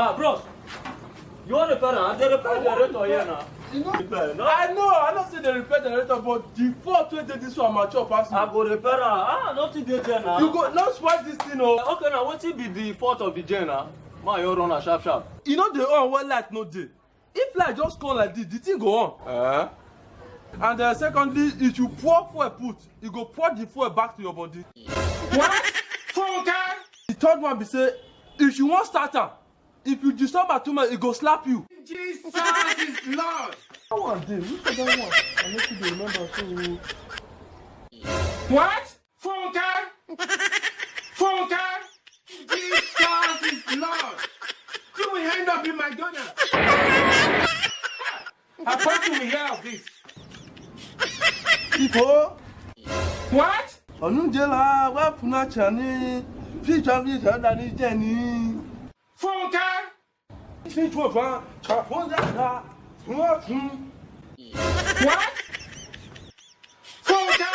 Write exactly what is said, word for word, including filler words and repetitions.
Ah, bros, you wan repair am? I dey repair generator here now. You know, repair, no? I know, I know say dey repair generator, but the fault wey dey this one mature pass me. I go repair am. Ah, nothing dey there now. You go no spoil this thing o. Okay, now wetin be the fault of the gen now? Ma, you run am sharp sharp. E no dey on when light no dey. If light just come like this, the thing go on. Eh? And uh, secondly, if you pour fuel put, e go pour the fuel back to your body. What? Funke! The third one be say, if you wan start am, if you disturb am too much, e go slap you. Jesus is Lord! That one dey. Which other one? I no fit dey remember so. What? Funke! Funke! Jesus is Lord! You will end up in McDonald's! Apostle will hear of this. People! What? Onunjela, wa puna chani. Ficha, ficha, dani, jeni. Funke! Ficha, fa, cha, fun, da, da, fun, fun. What? Funke!